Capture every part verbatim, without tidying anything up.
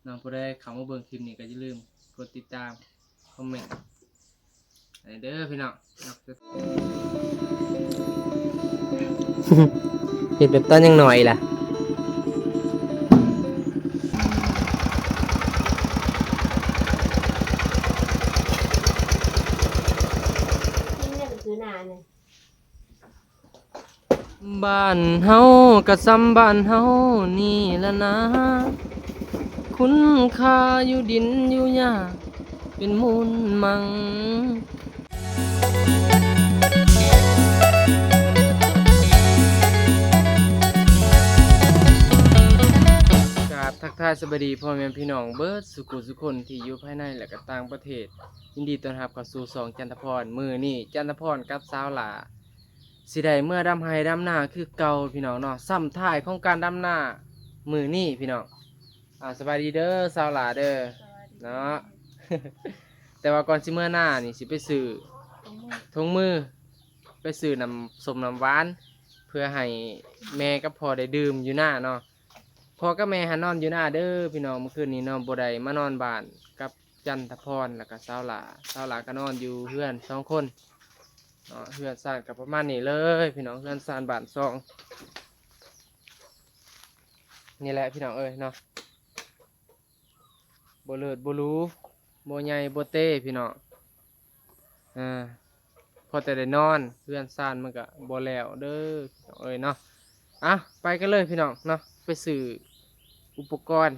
เนาะ ผู้ใดเข้ามาเบิ่งคลิปนี้ก็อย่าลืมกดติดตาม คอมเมนต์ ให้เด้อพี่น้องเนาะ เฮ็ดแบบตอนยังน้อยล่ะ บ้านเฮาก็ส่ำบ้านเฮานี่ล่ะนะ คุณค่าอยู่ดินอยู่หญ้า เป็นมูลมัง กราบทักทายสบายดีพ่อแม่พี่น้องเบิดสุขุสุคนที่อยู่ภายในและก็ต่างประเทศ ยินดีต้อนรับเข้าสู่ช่องจันทพร มื้อนี้จันทพรกับสาวหล้า สิได้เมือดำไฮ่ดำนาคือเก่าพี่น้องเนาะ ส่ำท้ายของการดำนามื้อนี้พี่น้อง อ่า สบายดีเด้อสาวหล้าเด้อ สบายดี เนาะ แต่ว่าก่อนสิเมือนานี่สิไปซื้อ ถุงมือ ถุงมือ ไปซื้อน้ำส้มน้ำหวาน เพื่อให้แม่กับพ่อได้ดื่มอยู่นาเนาะ พ่อกับแม่หานอนอยู่นาเด้อพี่น้อง เมื่อคืนนี้เนาะ บ่ได้มานอนบ้านกับจันทพรแล้วก็สาวหล้า สาวหล้าก็นอนอยู่เฮือนสองคน เนาะ เฮือนซานก็ประมาณนี้เลยพี่น้อง เฮือนซานบ้านซอง นี่แหละพี่น้องเอ้ยเนาะ บ่เลิศบ่หรู บ่ใหญ่บ่เต้พี่น้อง อ่า พอแต่ได้นอน เฮือนซานมันก็บ่แล้วเด้อพี่น้องเอ้ยเนาะ อ่ะ ไปกันเลยพี่น้องเนาะ ไปซื้ออุปกรณ์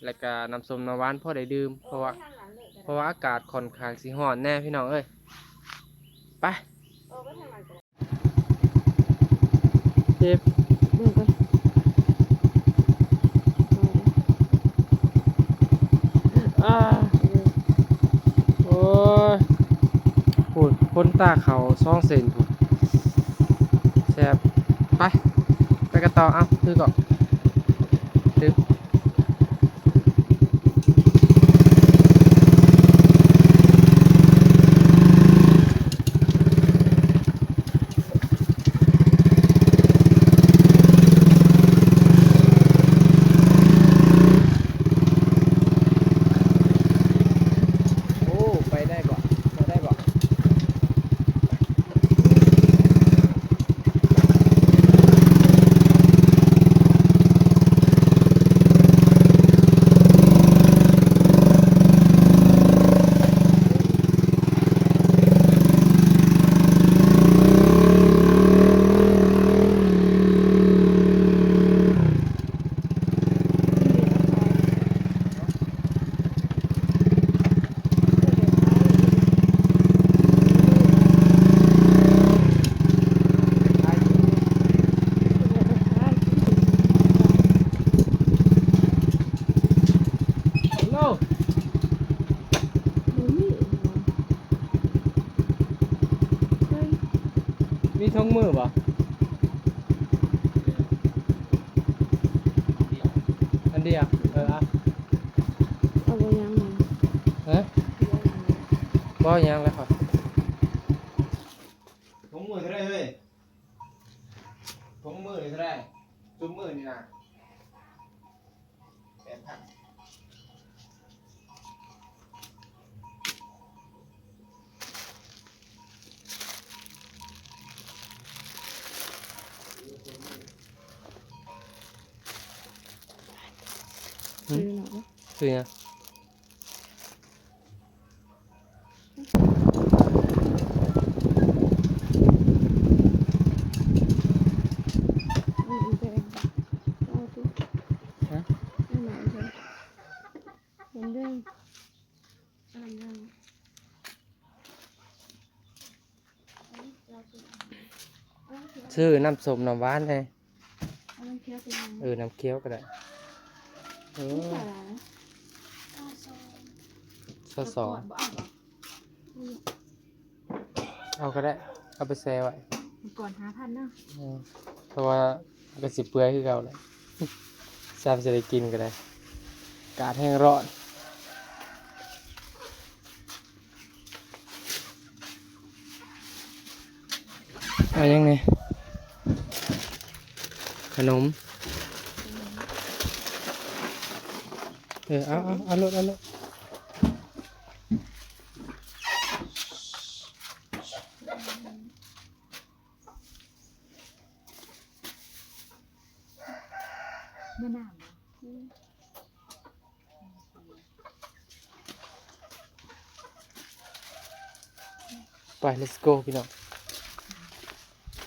แล้วก็น้ำส้มน้ำหวานพอได้ดื่ม เพราะว่า เพราะว่าอากาศค่อนข้างสิร้อนแน่พี่น้องเอ้ย ไป เจ็บ เบิ่งก่อน อ่า โอ้ย พูด คนตาเขาสองเส้นพูด แสบ ไป ไปกันต่อ เอ้า ถือก่อน ถือ โอ้ ไปได้บ่ ไปได้บ่ มีถุงมือบ่ อันเดียว เออ เอา เอาบ่ยังมา ฮะ บ่ยังแล้วครับ ถุงมือเท่าไหร่เฮ้ย ถุงมือเท่าไหร่ ถุงมือนี่นะ แปดพัน ซื้อหน่อย ซื้อหยัง อืม อืม อืม ฮะ อืม อืม อืม อืม ซื้อน้ำส้มน้ำหวานให้ เอาน้ำเขียวไปยัง เออ น้ำเขียวก็ได้ เออ นี่ใส่อะไรนะ ซาวสอง ซาวสอง ขวดบ่เอาบ่ เอาก็ได้ เอาไปแช่ไว้ ก่อนห้าพันเนาะ เออ เพราะว่ามันก็สิเปื่อยคือเก่าแหละ ซ้ำจะได้กินก็ได้ อากาศแห้งร้อน เอายังไง ขนม เออ เอา เอา เอาโลด เอาโลด เมื่อหนาวเนาะ ไป let's go พี่น้อง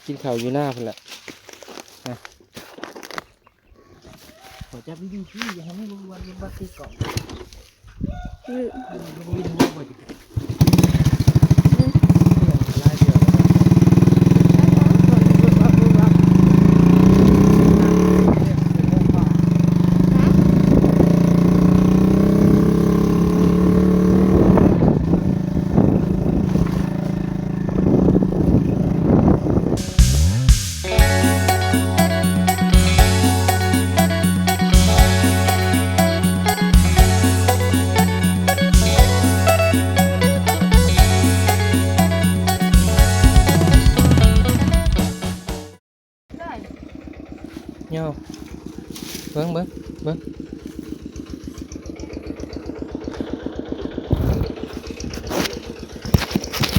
กินข้าวอยู่หน้าพุ่นแหละ อ่ะ ขอจับวิดีโอพี่ อย่าให้มันวนเป็นบักติดกล่อง อืม มันวนบ่อย โย่ เบิ่ง เบิ่ง เบิ่ง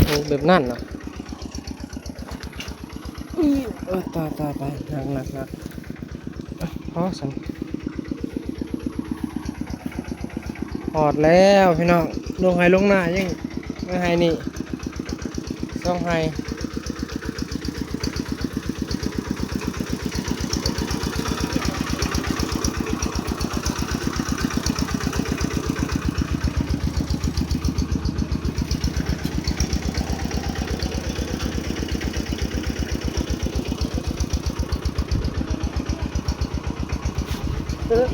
โอ้ แบบนั้นเนาะ เออ ตาย ตาย ตาย หนัก หนัก หนัก พอสั่น ฮอดแล้วพี่น้อง ลงไฮ่ลงนายัง มาไฮ่นี่ สองไฮ่ เออ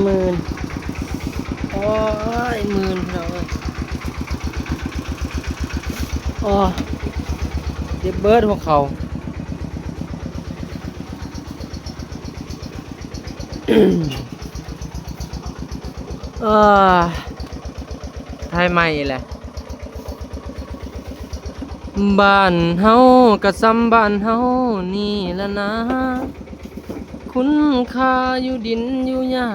หมื่น โอ้ย หมื่น พี่น้องเอ้ย โอ้ย เจ็บเบิดหัวเข่า เออ ไทยใหม่แหละ บ้านเฮากะส่ำบ้านเฮานี่ละนะ คุณค่าอยู่ดินอยู่หญ้า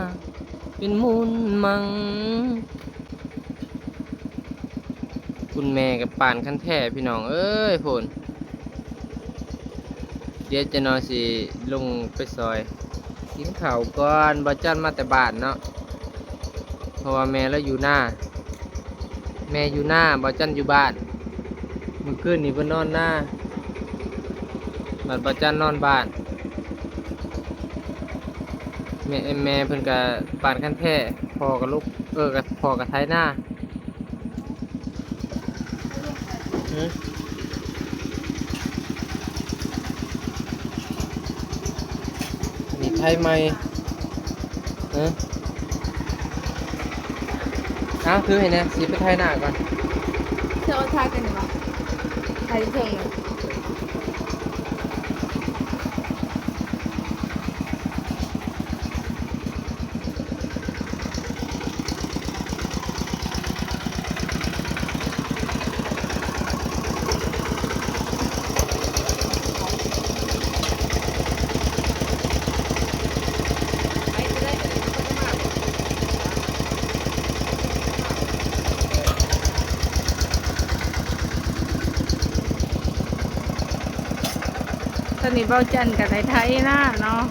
เป็นมูลมัง คุณแม่กับปานคันแท้พี่น้องเอ้ย โพน เดี๋ยวจะนอนสิลงไปซอย กินข้าวก่อน บ่าวจันมาแต่บ้านเนาะ เพราะว่าแม่เราอยู่นา แม่อยู่นา บ่าวจันอยู่บ้าน มื้อคืนนี้เพิ่นนอนนา บัดบ่าวจันนอนบ้าน แม่ แม่เพิ่นกะปานคันแท้ พ่อกะลุก เออ กะ พ่อกะไถนา หือ อันนี้ไทยใหม่ เออ เอาถือให้แหน่ สิไปไถนาก่อน เธอเอาทากันหรือเปล่า ไทยเชิงเลย ตอนนี้บ่าวจันก็ได้ไถนาเนาะ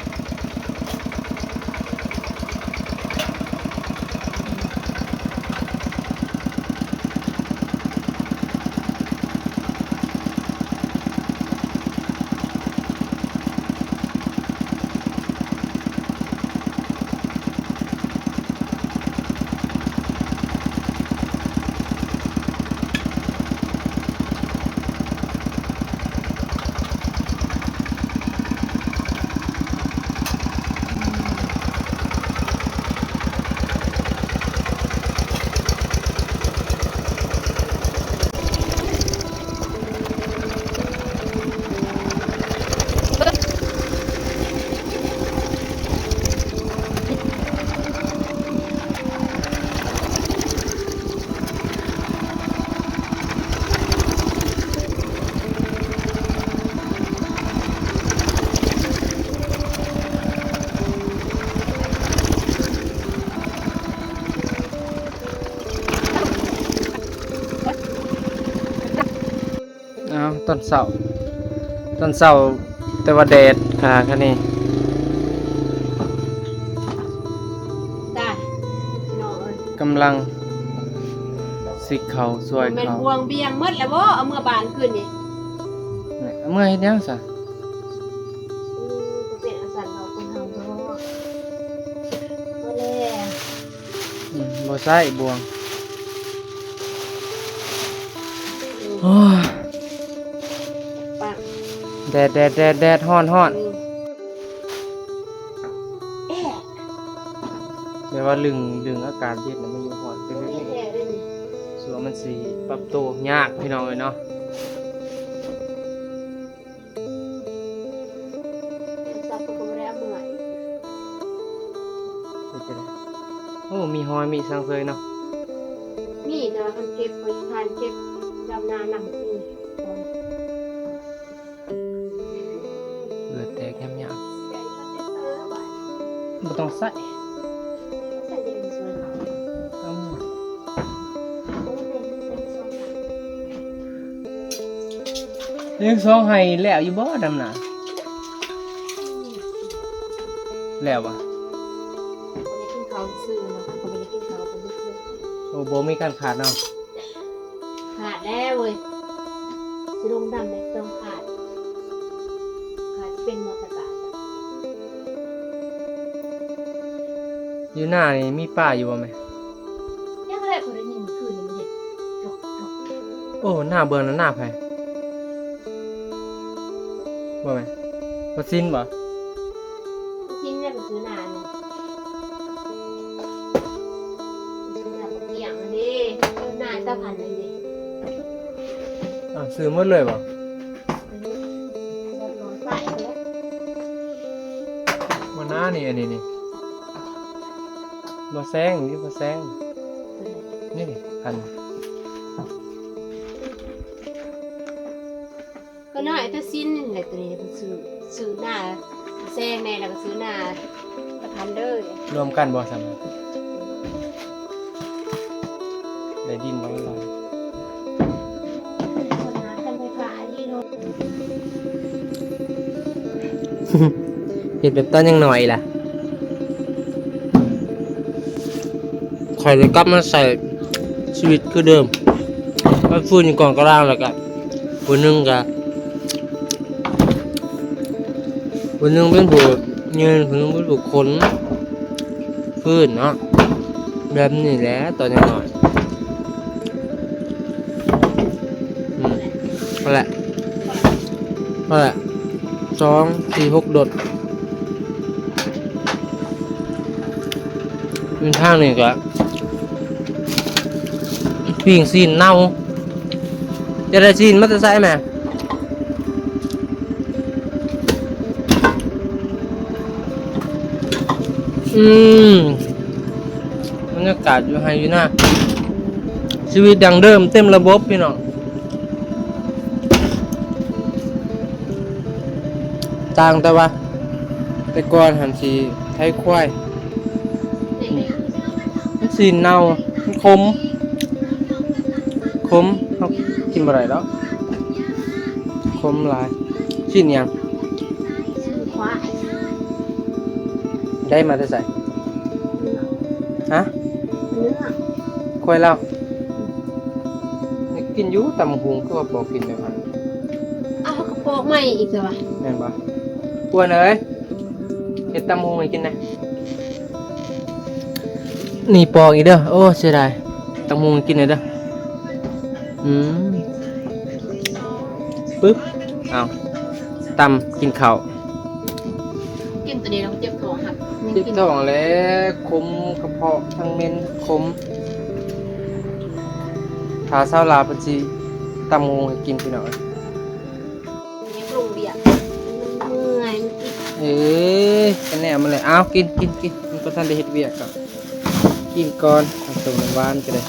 ต เช้า ตอนเช้า แต่ว่าแดดขนาดนี้ จ้า พี่น้องเอ้ย กำลังสิเข้าซอย แม่น เข้า บ่วงเบียงหมดแล้วบ่ เอาเมือบ้านคืนนี่ เนี่ย เอาเมือเฮ็ดหยังซะ อืม ก็เป็นอาสาเราคนเฮาเนาะ ก็แล้ว อืม บ่ใช่บ่วง อืม โอ้ย ปัง แดด แดด แดด แดด ฮ้อน ฮ้อน อืม แอะ แปลว่าเรื่อง เรื่องอากาศเย็นน่ะมันอยู่ฮ้อนเป็นเรื่อง แอะ เด้นี่ ส่วนมันสิปรับตัวยากพี่น้องเอ้ยเนาะ โทรศัพท์ก็บ่ได้เอาเมือ เฮ็ดจั่งใด โอ้ มีหอย มีสังเสยเนาะ มี แต่ว่าคันเก็บ ไปทานเก็บดำนานำ มี เลือดแตกยามๆ บ่ต้องใส่ เอามือ เลี้ยงสองไห้แล้วอยู่บ่ดำนา แล้วบ่ บ่ได้กินข้าวซื่อเนาะ บ่ได้กินข้าวกันทุกคน โอ้ บ่มีการขาดเนาะ ขาดแล้วเว้ย สิลงดำในต้องขาด ขาดเป็นมอตกาจ้ะ อยู่หน้านี่มีปลาอยู่บ่แม่ ยังแหละ บ่ได้ยินเมื่อคืนนี่มันเห็นจกจก โอ้ หน้าเบิ่งนะ หน้าไผ บ่แม่น บ่ซินบ่ ซินเนี่ยไปซื้อนานี่ ซื้อนาเกี่ยงนี่ ซื้อนาตะพันนั่นนี่ อ่ะ ซื้อหมดเลยบ่ ซื้อหมดเลย บ่นานี่ อันนี้นี่ บ่แซง นี่บ่แซง นี่นี่ พัน ก็น้อยแต่สิ้นนี่แหละ ตัวนี้เพิ่นซื้อ ซื้อหน้าแซงแน่ แล้วก็ซื้อหน้าประธานเด้อ รวมกันบ่ซั่นน่ะ ได้ดินบ่ล่ะ คนหากันไปขายดีเนาะ เฮ็ดแบบตอนยังน้อยล่ะ ข้อยจะกลับมาใส่ชีวิตคือเดิม เอาฟืนอยู่กองกลางแล้วก็ ผู้หนึ่งก็ ผู้หนึ่งเป็นผู้ยืน ผู้หนึ่งเป็นผู้ขน ฟืนเนาะ แบบนี้แหละตอนยังน้อย อืม นั่นแหละ นั่นแหละ สอง สี่ หก โดด เป็นทางนี่ก็ ปิ้งซีนเน่า จะได้ซีนมาแต่ไสแม่ อืม บรรยากาศอยู่ไฮ่อยู่นา ชีวิตดั้งเดิมเต็มระบบพี่น้อง ต่างแต่ว่า แต่ก่อนหั้นสิไถควาย มันสิเน่า มันขม ขม เฮากินบ่ได้ดอก ขมหลาย ชิ้นหยัง ควาย ได้มาแต่ไส ฮะ เนื้อ ควายลาว อยากกินอยู่ ตำบักหุ่งคือว่าบ่กินเลยครับ เอากระโปรงใหม่อีกแล้ววะ แม่นบ่ อ้วนเอ้ย เฮ็ดตำบักหุ่งให้กินแหน่ นี่ปอกอีกเด้อ โอ้ เสียดาย ตำบักหุ่งให้กินหน่อยเด้อ อืม ปึ๊บ เอา ตำกินข้าว กินตัวนี้แล้วเจ็บท้องครับ เจ็บท้องแล้ว ขมกระเพาะ ทั้งเหม็น ขม ถ้าสาวลาวเพิ่นสิตำบักหุ่งให้กินพี่น้อง ยังลงเบียร์ มันเมื่อย มันกิน เอ้ย เป็นแนวมันเลย เอา กิน กิน กิน มันก็ทันได้เฮ็ดเวียกก็ กินก่อน เอาต้มน้ำหวานก็ได้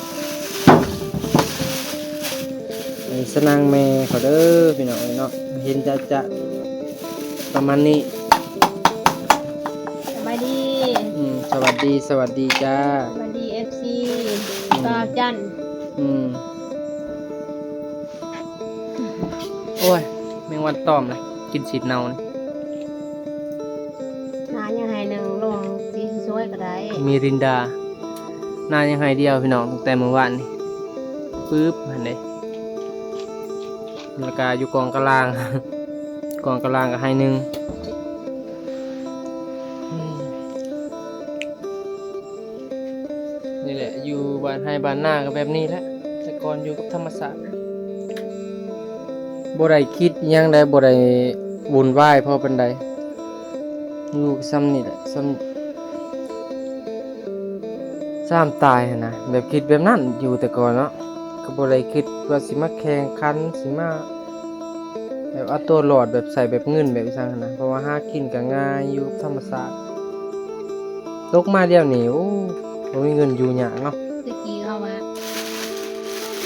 ไอ้สนางแม่เขาเด้อ พี่น้องเอ้ยเนาะ เห็นจะๆ ประมาณนี้ สบายดี อืม สวัสดี สวัสดีจ้า สวัสดี เอฟซี อืม ตาจัน อืม โอ้ย แมงวันตอมเลย กินสีดเน่านี่ หน้ายังให้หนึ่ง ลงสีสวยก็ได้ มิรินดา หน้ายังให้เดียวพี่น้อง ตั้งแต่มื้อวานนี่ ปึ๊บ หั่นเด้ แล้วก็อยู่กองกลาง กองกลางก็ให้หนึ่ง นี่แหละ อยู่บ้านไร่บ้านนาก็แบบนี้แหละ แต่ก่อนอยู่กับธรรมชาติ บ่ได้คิดอิหยังใด บ่ได้วุ่นวายพอปานใด อยู่ส่ำนี่แหละ ส่ำ ส่ำตายหั้นนะ แบบคิดแบบนั้นอยู่แต่ก่อนเนาะ ก็บ่ได้คิดว่าสิมาแข่งขัน สิมา แบบเอาตัวรอด แบบใช้แบบเงินแบบอีสังหั้นนะ เพราะว่าหากินก็ง่ายอยู่ธรรมชาติ ตกมาเดี๋ยวนี้ โอ้ บ่มีเงินอยู่ยากเนาะ ตะกี้เขาว่า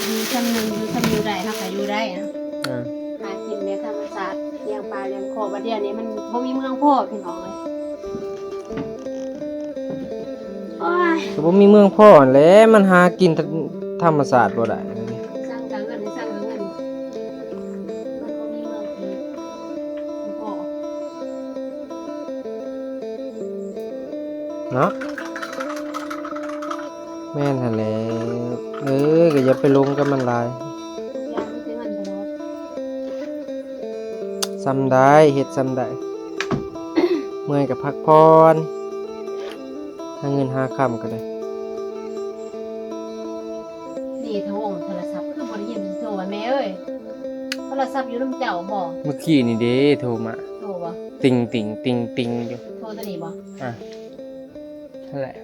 อยู่ส่ำหนึ่ง อยู่ส่ำอยู่ได้ เขาก็อยู่ได้นะ อ่า หากินในธรรมชาติ เลี้ยงปลาเลี้ยงคอ บัดเดี๋ยวนี้มันบ่มีเมืองพอพี่น้องเอ้ย โอ้ย ก็บ่มีเมืองพอหั้นแหละ มันหากินธรรมชาติบ่ได้ สั่งกับเงิน สั่งกับเงิน มันบ่มีเมืองพอ เนาะ แม่นหั้นแหละ เออ ก็อย่าไปลงกับมันหลาย ทุกอย่างมันสิเงินตลอด ส่ำได้ เฮ็ดส่ำได้ เมื่อยก็พักผ่อน หาเงินหาค่ำก็ได้ นี่โทร โทรศัพท์คือบ่ได้ยินโทรว่า แม่เอ้ย โทรศัพท์อยู่นำเจ้าบ่ เมื่อกี้นี่เด้โทรมา โทรบ่ ติ่งติ่งติ่งติ่งอยู่ โทรตัวนี้บ่ อ่ะ นั่นแหละ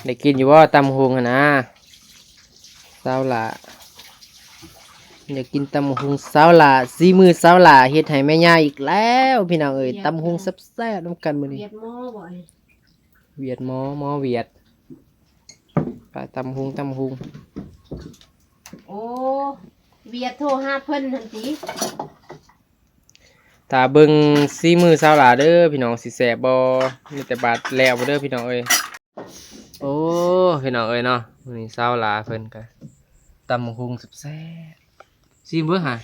ได้กินอยู่บ่ตำบักหุ่งหั่นนะ สาวหล่า อยากกินตำบักหุ่งสาวหล่า สีมือสาวหล่าเฮ็ดให้แม่ย่าอีกแล้วพี่น้องเอ้ย ตำบักหุ่งแซ่บๆนำกันมื้อนี้ เวียดหม้อบ่นี่ เวียดหม้อ หม้อเวียด ไปตำบักหุ่ง ตำบักหุ่ง โอ้ เวียดโทรหาเพิ่นหั่นติ ถ้าเบิ่งสีมือสาวหล่าเด้อพี่น้อง สิแซ่บบ่ มีแต่บาดแล้วเด้อพี่น้องเอ้ย โอ้ พี่น้องเอ้ยเนาะ มื้อนี้สาวหล่าเพิ่นก็ตำบักหุ่งแซ่บๆ ซิมเบิ่งหา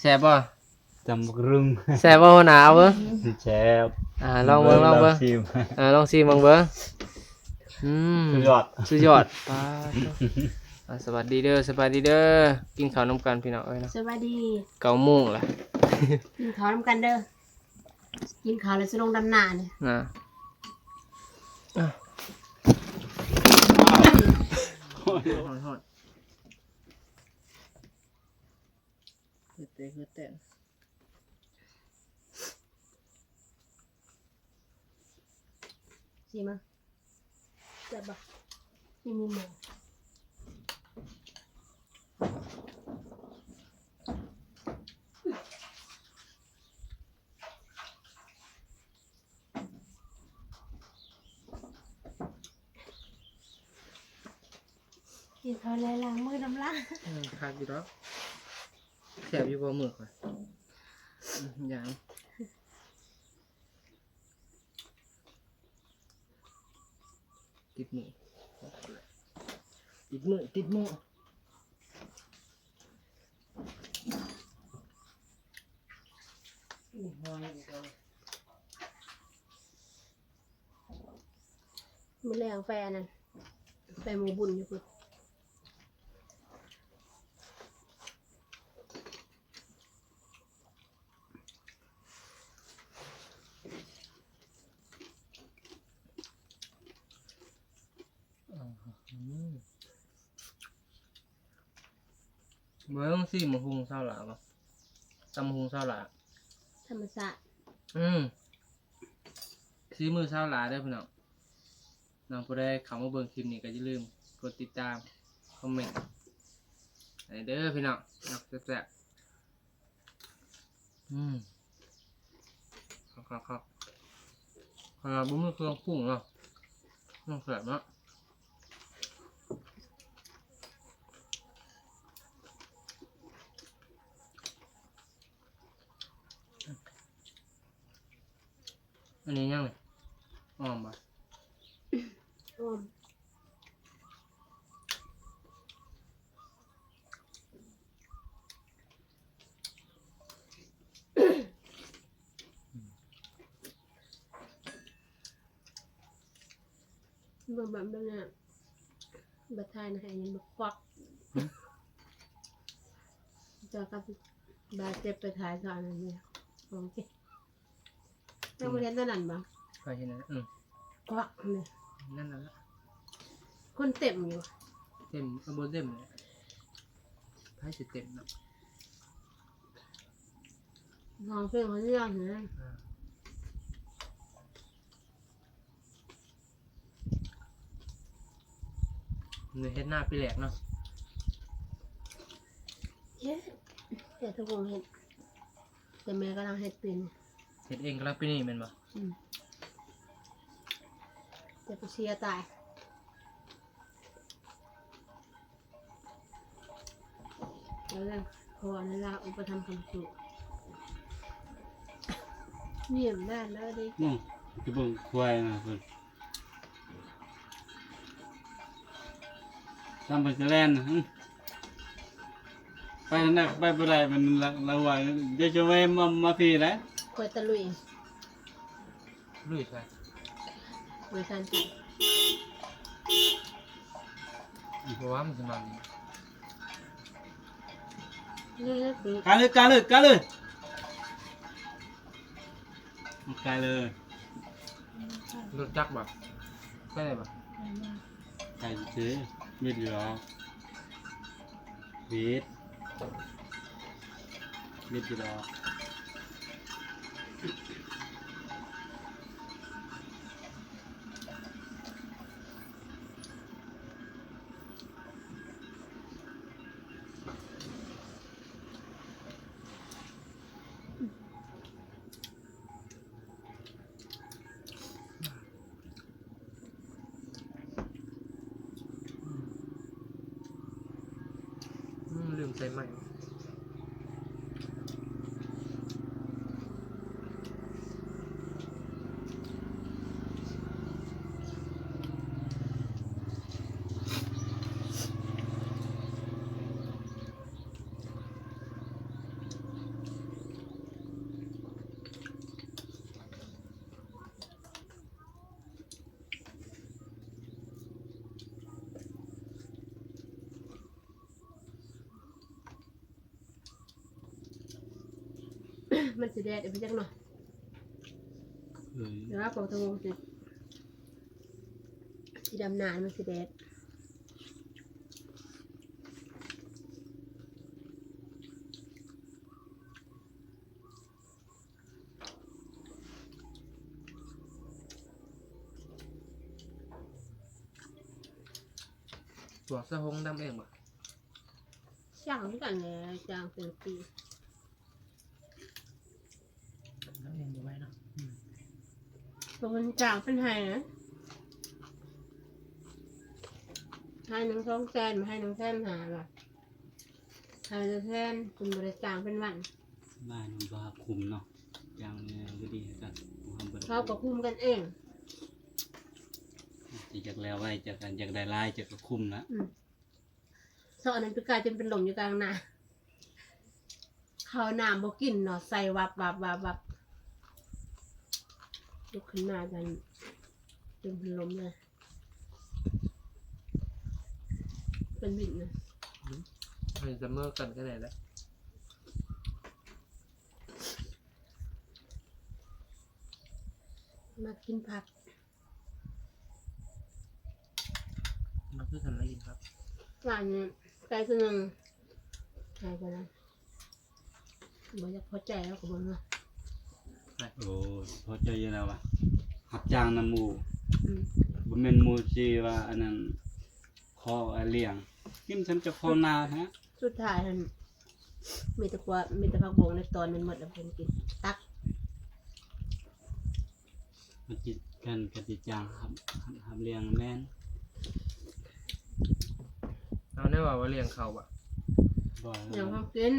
แซ่บบ่ ตำบักหุ่ง แซ่บบ่หัวหน้า เอาเบิ่ง แซ่บ อ่า ลองเบิ่ง ลองเบิ่ง ลองซิม อ่า ลองซิมเบิ่งเบิ่ง อืม สุดยอด สุดยอด ป๊าด อ่ะ สวัสดีเด้อ สบายดีเด้อ กินข้าวนำกันพี่น้องเอ้ยเนาะ สวัสดี เก้าโมงละ กินข้าวนำกันเด้อ กินข้าวแล้วสิลงดำนาเนี่ย นะ อ่ะ ฮ้อนฮ้อน เฮ็ดแต่เฮ็ดแต่ ชิมอ่ะ แซ่บบ่ มีหมูหมู กินข้าวแล้วล้างมือน้ำลาย อืม คักอยู่ดอก แซ่บอยู่บ่มื้อข่อย อืม ยัง ติดมือ ติดมือ ติดมือ มื้อแลงไปอันนั้น ไปหมู่บุญอยู่พุ้น อืม เบิ่งสิ บักหุ่งสาวหล่าบ่ ตำบักหุ่งสาวหล่า ธรรมชาติ อืม สีมือสาวหล่าเด้อพี่น้อง น้องผู้ใดเข้ามาเบิ่งคลิปนี้ก็อย่าลืมกดติดตาม คอมเมนต์ให้เด้อพี่น้อง เนาะ แซ่บๆ อืม ครับ ครับ ครับ ขนาดบ่มีเครื่องปรุงเนาะ มันแซ่บเนาะ อันนี้ยังนี่ อ่อมบ่ อ่อม เบิ่งแบบนั้นน่ะ บัดท้ายนะ ให้อันนี้มันควัก เจ้าก็บาดเจ็บไปท้ายเท่านั้นเนี่ย ของจริง ยังบ่เห็นเท่านั้นบ่ ใครเห็นนะ อืม ควักเลย นั่นน่ะละ คนเต็มอยู่ เต็ม เอาบ่เต็มเลย ไผสิเต็มเนาะ ห้องเพลงเขาเรียกนะ อ่า นี่เฮ็ดนาปีแรกเนาะ เฮ็ด เฮ็ดทุกวงเฮ็ด แต่แม่กำลังเฮ็ดเป็น เฮ็ดเองกำลังปีนี้แม่นบ่ อืม แต่ไปเสียตาย แล้วขออนุญาตอุปถัมภ์คำจุ เยี่ยมได้แล้วดิ อืม จะเบิ่งควายนะเพิ่น ตามไปจะแล่นนะ อืม ไปนั่นน่ะ ไปบ่ได้ มันละ ละว่า เดี๋ยวจะแวะมา มาพี่แหละ ควายตะลุย ลุยไป บริษัท เพราะว่ามันสิมานี่ เลือกดู กาเลย กาเลย กาเลย กาเลย รถจักรบ่ ใช่บ่ ใช่ซื้อ วิทย์อยู่หรอ วิทย์ วิทย์อยู่หรอ อืม ลืมใส่ไม้ มันสิแดดอีกจักหน่อย เออ เดี๋ยวว่าปกติมันสิ สิดำนา มันสิแดด ปลวกสะฮงดำเองบ่ จ้างคือกันแหละ จ้างเป็นปี ดำเองบ่ไหวเนาะ อืม ตัวมันจ้างเป็นไห้นะ ไห้หนึ่งสองแสน ไห้หนึ่งแสนห้าล่ะ ไห้ละแสน คุณบ่ได้จ้างเป็นวัน บ้านมันบ่คุ้มเนาะ จ้างเนี่ยบ่ดีคือกัน บ่ทำบ่ได้ เขาก็คุ้มกันเอง จะอยากแล้วไว้ จะกันอยากได้หลาย จะก็คุ้มละ อืม เซาะอันนั้นไปกลายจนเป็นหล่มอยู่กลางนา เขาน้ำบ่กินเนาะ ใส่วับวับวับวับ ลุกขึ้นมาจน จนเป็นลมเลย เป็นวินนะ อืม ให้เสมอกันแค่ไหนละ มากินผัก มาคือกันแล้วกินครับ ร้านนี้ไก่ตัวหนึ่ง ขายไปแล้ว บ่อยากพอใจแล้วก็บ่เนาะ โอ้ พอใจอยู่แล้ววะ รับจ้างนำหมู่ อืม บ่แม่นหมู่สิว่าอันนั้น ขอเลี้ยง กินฉันจะขอนาฮะ สุดท้ายหั่น มีแต่กว่า มีแต่ผักบงในตอนมันหมดแล้วเพิ่นกิน ตัก มันจิตกันกะจิจ้างครับ ครับ ครับเลี้ยงแม่น เอาแน่ว่า ว่าเลี้ยงเขาอะ บ่ เลี้ยงของกิน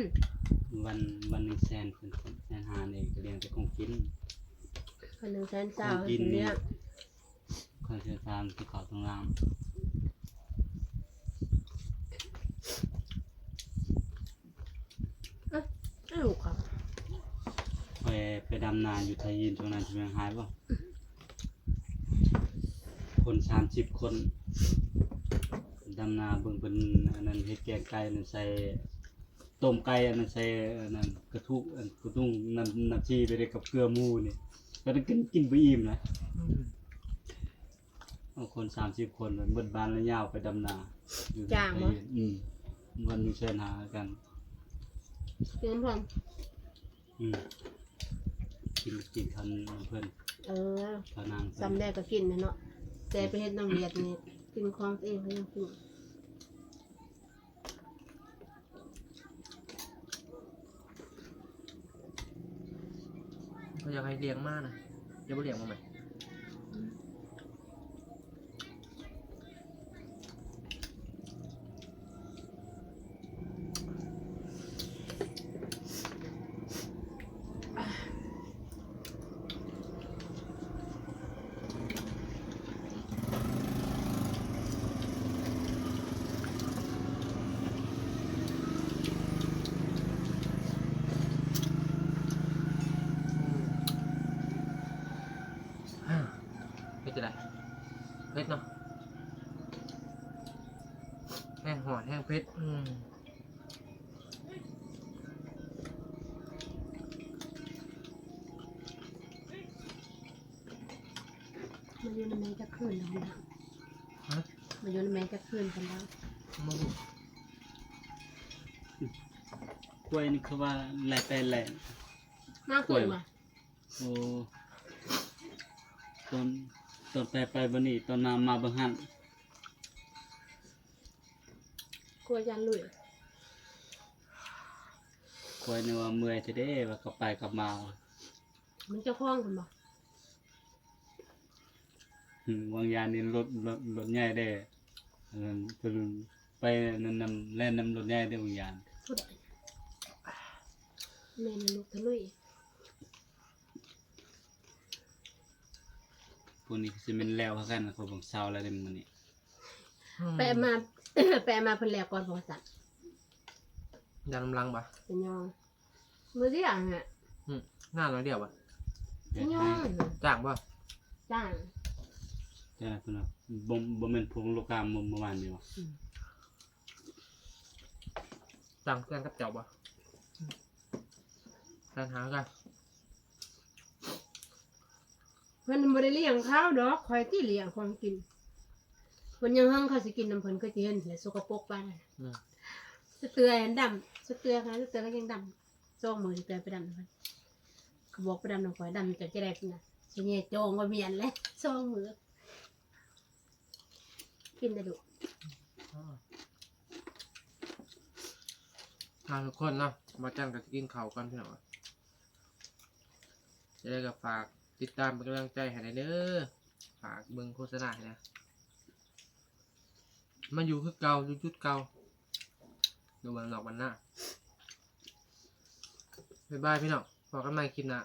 วัน วันหนึ่งแสน เป็นแสนห้านี่ก็เลี้ยงแต่ของกิน วันหนึ่งแสนเศร้า ของกิน เลี้ยง คนเสียตามที่เขาตรงล่าง เอ้ย เอ้ย ลูกครับ ไป ไปดำนาอยู่ไทยยินตรงนั้น จะเป็นหายบ่ ค คนสามสิบคน ดำนาเบิ่งเพิ่น อันนั้นเฮ็ดแกงไก่ อันนั้นใส่ต้มไก่ อันนั้นใส่ อันนั้นกระทุก อันกระทุง น้ำ น้ำชีไปเลยกับเกลือหมูนี่ ก็ต้องกิน กินบ่อิ่มนะ อืม เอาคนสามสิบคน เบิดบ้านแล้วยาวไปดำนา จ้างบ่ อืม วันหนึ่งแสนห้ากัน กินพร้อม อืม กิน กินข้าวน้ำเพิ่น เออ ข้าวนางเพิ่น ซ้ำแรกก็กินนะเนาะ แต่ไปเฮ็ดน้ำเวียดนี่ กินของตัวเองเขายังกิน เขาอยากให้เลี้ยงมานะ จะบ่เลี้ยงมาไหม เผ็ดจะได้ เผ็ดเนาะ แห้งหอนแห้งเผ็ด อืม มาอยู่ในแม่จะคืนแล้วนะ ฮะ มาอยู่ในแม่จะคืนกันแล้ว มาบุก กล้วยนี่คือว่าแหล่ไปแหล่ มาคืนมา โอ้ ตอน ตอนไปไปบ่นี่ ตอนมามาบ่หัน กล้วยย่านลุย กล้วยนี่ว่าเมื่อยแท้เด้ ว่ากลับไปกลับมา มันเจ้าของเพิ่นบ่ อืม วางยานนี่รถ รถ รถใหญ่เด้ อันนั้นเพิ่นไปนั่นนำ แล่นนำรถใหญ่เด้วางยาน ผู้ใด แม่นลูกทะลุย พวกนี้ก็สิแม่นแล้วคือกัน เขาเบิ่งเซาแล้วเด้มื้อนี้ อืม ไปมา ไปมาเพิ่นแล้วก่อนบ่ซั่น ดันกำลังบ่ เป็นยอง มื้อเดียวฮะ อืม หน้าน้อยเดียวบ่ เป็นยอง จ้างบ่ จ้าง จ้างเพิ่นว่า บ่ บ่แม่นพวกลูกค้าเมื่อ เมื่อวานนี่บ่ อืม จ้าง จ้างกับเจ้าบ่ จ้างหากัน เพิ่นบ่ได้เลี้ยงเขาดอก ข้อยติเลี้ยงของกิน เพิ่นยังเฮิงเขาสิกินนำเพิ่น คือสิเห็นแหละ สกปรกปานนั้น อืม สะเตือหั้นดำ สะเตือค่ะ สะเตือก็ยังดำ สองมื้อสะเตือไปดำนำเพิ่น เขาบอกไปดำนำข้อย ดำเจ้าจะได้นะ สิแย่จองว่าเมียนแหละ สองมื้อ กินได้ดุ อ่า ทุกคนเนาะ บ่าวจันก็สิกินข้าวก่อนพี่น้อง จะได้ก็ฝากติดตามเป็นกำลังใจให้หน่อยเด้อ ฝากเบิ่งโฆษณาให้นะ มาอยู่คือเก่า อยู่จุดเก่า อยู่บ้านนอกบ้านนา บ๊ายบายพี่น้อง พบกันใหม่คลิปหน้า